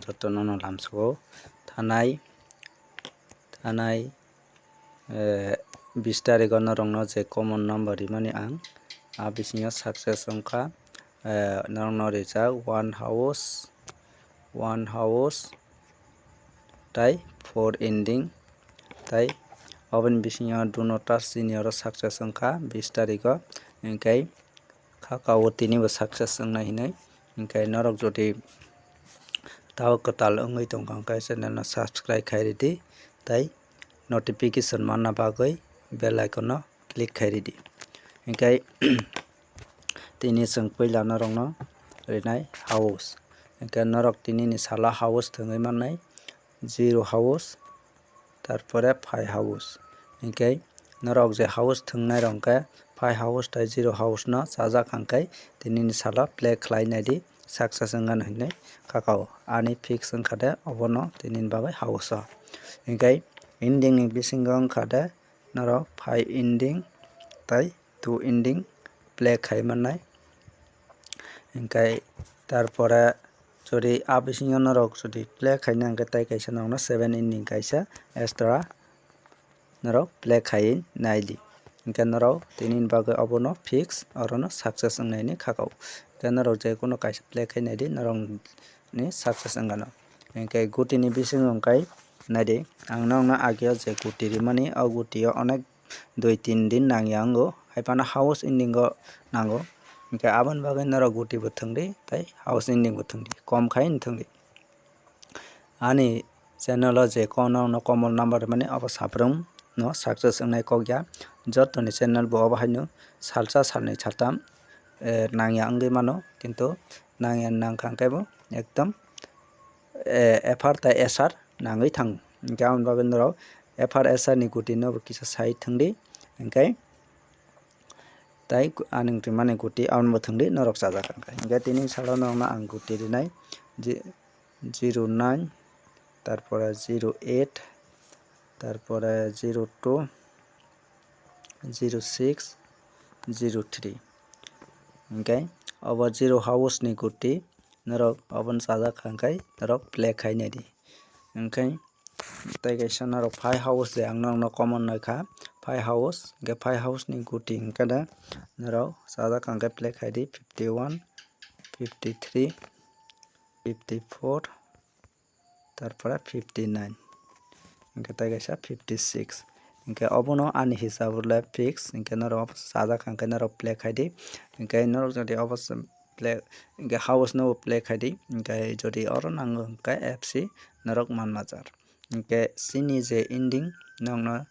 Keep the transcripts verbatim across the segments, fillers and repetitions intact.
jotono no lamsugo. Thanai, thanai, eh, bis tarigo norokno je common number rimani ang, a bisingo success wngkha, eh, norokno rijak one house, one house, tai four ending, tai oboni bisingo do not touch chini oro success wngkha bis tarigo, hinkhe kha kao tini bo success wngnai hinwi. Hinkhe norok jodi tao kwtal wngwi tongkha, hinkhe channel no subscribe khai ridi, tai notification manna bagwi bell icon no click khai ridi. Hinkhe tini chwng puila norokno rinai house. Hinkhe norok tini ni salo house thwngwi mannai, zero house, tarpore five house. Hinkhe norok je house thwngnai rok khe five house tai zero house no chajak hwnkhe tini ni salo play khlai naidi, success wngano hinwi kha kao. Ani fix wngkha de obono tini ni bagwi house o. Hinkhe ending ni bisingo wngkha de norok five ending tai two ending play khai mannai. Hinkhe tarpore jodi a bisingo norok jodi play khaina hinkhe tai kaisa norokno seven ending kaisa extra norok play khai naidi. Hinkhe norok tini ni bagwi obono fix orono success wngnaini kha kao. Hinkhe norok je kono kaisa play khai naidi norok ni success wngano. Hinkhe guti ni bisingo wngkha naidi, ang norokno ageo je guti rimani, o guti o onek dui tin din nangya wngo, hai phano house ending o nango. Hinkhe aboni bagwi norok guti bo thwngdi tai house ending bo thwngdi, kom khai thwngdi. Ani channel o je kono no common number rimani, abo sabrung no success wngnai kok ya. Jotoni channel bo obo haino salsa salnwi saltham, eh, nangya wngwi mano, kintu nangya nangkha khe bo ekdom, eh, F R tai S R nangwi thango. Hinkhe aboni bagwi norok F R S R ni guti no bo kisa sai thwngdi, hinkhe tai ani rimani guti abono bo thwngdi, norok chajak kha. Hinkhe tini salo norokno ang guti rinai, je zero nine, tarpore zero eight, tarpore zero two, zero six, zero three. Hinkhe obo zero house ni guti norok obono chajak kha, hinkhe norok play khai naidi. Hinkhe tei kaisa norok five house de ang norokno common naikha, five house, hinkhe five house ni guti hinkhe de norok chajak kha, hinkhe play khaidi fifty one, fifty three, fifty four, tarpore fifty nine, hinkhe tei kaisa fifty six. Hinkhe obono ani hisab le fix, hinkhe norok chajak kha, hinkhe norok play khaidi, hinkhe norok jodi obo play, hinkhe house no play khaidi, hinkhe jodi oro nango hinkhe F C norok manmajak. Hinkhe chini je ending, norokno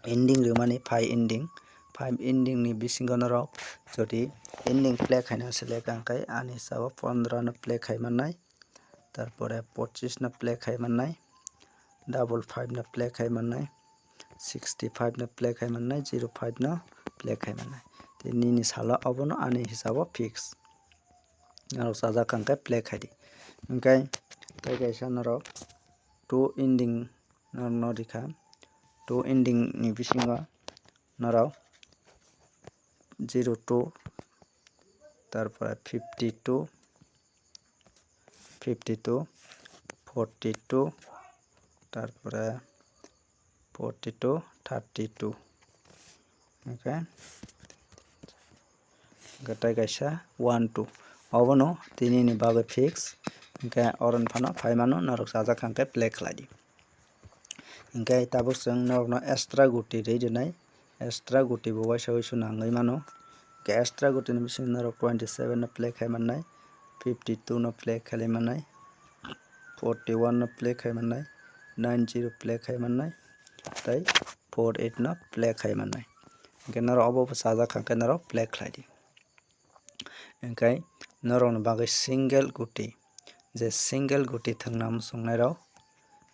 ending rimani five ending, five ending ni bisingo norok jodi ending play khaina select kha, hinkhe ani hisabo pondro no play khai mannai, tarpore pochis no play khai mannai, double five no play khai mannai, sixty five no play khai mannai, zero five no play khai mannai. Tei nini salo obono ani hisabo fix. Norok chajak kha hinkhe play khaidi. Hinkhe tei kaisa norok two ending norokno rikha. Two ending ni bisingo norok zero two, tarpore fifty two, fifty two, forty two, tarpore forty two, thirty two. Hinkhe, hinkhe tei kaisa one two. Obono tini ni bagwi fix. Hinkhe oro phano phai mano, norok chajak kha hinkhe play khlai di. Hinkhe tabuk chwng norokno extra guti ri rinai. Extra guti bo waisa waisa nangwi mano. Hinkhe extra guti ni bisingo norok twenty seven no play khai mannai, fifty two no play khai mannai, forty one no play khai mannai, nine zero play khai mannai, tei four eight no play khai mannai. Hinkhe norok obo bo chajak kha hinkhe norok play khlai di. Hinkhe norokni bagwi single guti, je single guti thwngna muchungnairok,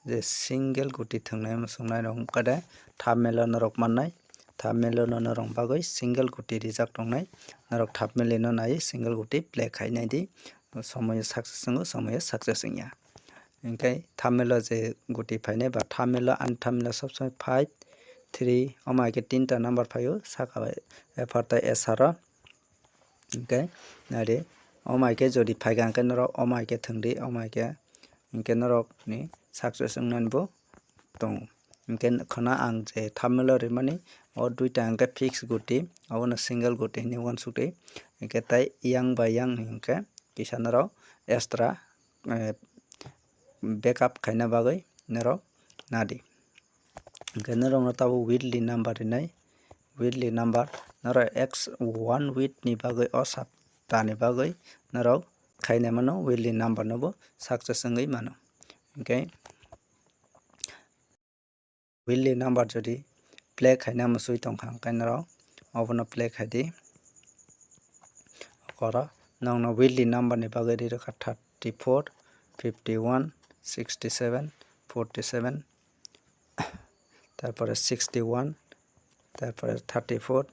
je single guti thwngnai muchungnairok wngkha de thumbnail o norok mannai, thumbnail o norok bagwi single guti rijak tongnai, norok thumbnail no naiwi single guti play khai naidi, somoyo success wngo, somoyo success wngya. Hinkhe thumbnail o je guti phainai ba thumbnail o ani thumbnail o sob somoi five, three, omo hai khe tinta number phaio saka bai F R tei S R o. Hinkhe naidi, omo hai khe jodi phaikha hinkhe norok omo hai khe thwngdi, omo hai khe Hinkhe norok ni success wngnani bo tongo. Hinkhe khwna ang je thumbnail o rimani o duita hinkhe fixed guti, obono single guti hinwi uansukdi. Hinkhe tai yang bai yang hinkhe kisa norok extra, eh, backup khaina bagwi norok nadi. Hinkhe norokno tabuk weekly number rinai, weekly number norok ex one week ni bagwi o saptani bagwi norok khainai mano, weekly number no bo success wngwi mano. Hinkhe weekly number jodi play khaina muchung tongkha, hinkhe norok obono play khaidi. Oro nokno weekly number ni bagwi ri rwkha thirty four, fifty one, sixty seven, forty seven, tarpore sixty one, tarpore thirty four,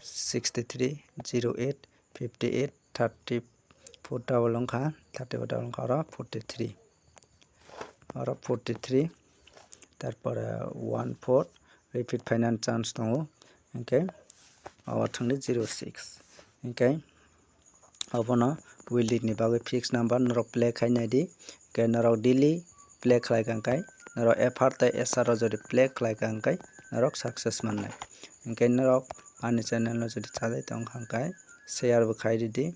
sixty three, zero eight, fifty eight, thirty four double wngkha, thirty four double wngkha oro forty three, oro forty three, tarpore one four repeat phainani chance tongo, hinkhe o thangdi zero six, hinkhe obono weekly ni bagwi fixed number norok play khai naidi, hinkhe norok daily play khlai kha hinkhe norok F R tei S R o jodi play khlai kha hinkhe norok success mannai. Hinkhe norok ani channel no jodi chajai tongkha hinkhe share bo khai ridi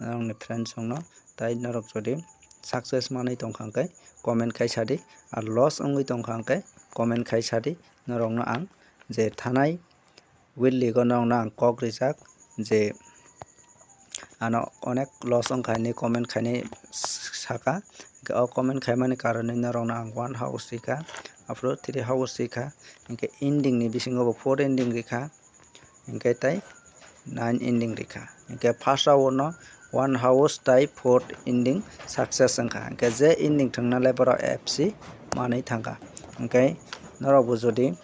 norokni friends rokno, tai norok jodi success manwi tongkha hinkhe comment khai sadi, ar loss wngwi tongkha hinkhe comment khai sadi, norokno ang je thanai weekly go norokno ang kok rijak je ano onek loss wngkha hinwi comment khainai saka. Hinkhe o comment khaimani karonwi norokno ang one house rikha, aphuru three house rikha, hinkhe ending ni bisingo bo four ending rikha, hinkhe tai nine ending rikha. Hinkhe first round no one house tai four ending success wngkha. Hinkhe je ending thwngna le borok F C manwi thangkha. Hinkhe norokbo jodi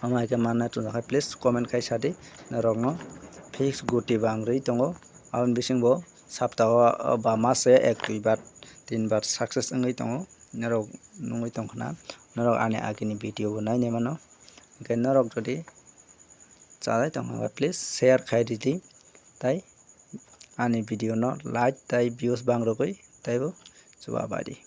omo hai khe manna chwng khe please comment khai sadi, norokno fix guti bo ang rwi tongo. Aboni bisingbo saptao ba mase ek dui bar tin bar success wngwi tongo, norok nungwi tongkhna, norok ani agini video bo nainai mano. Hinkhe norok jodi chajai tongkha please share khai ridi, tai ani video no like tai views bang rwgwi taibo chubabaidi.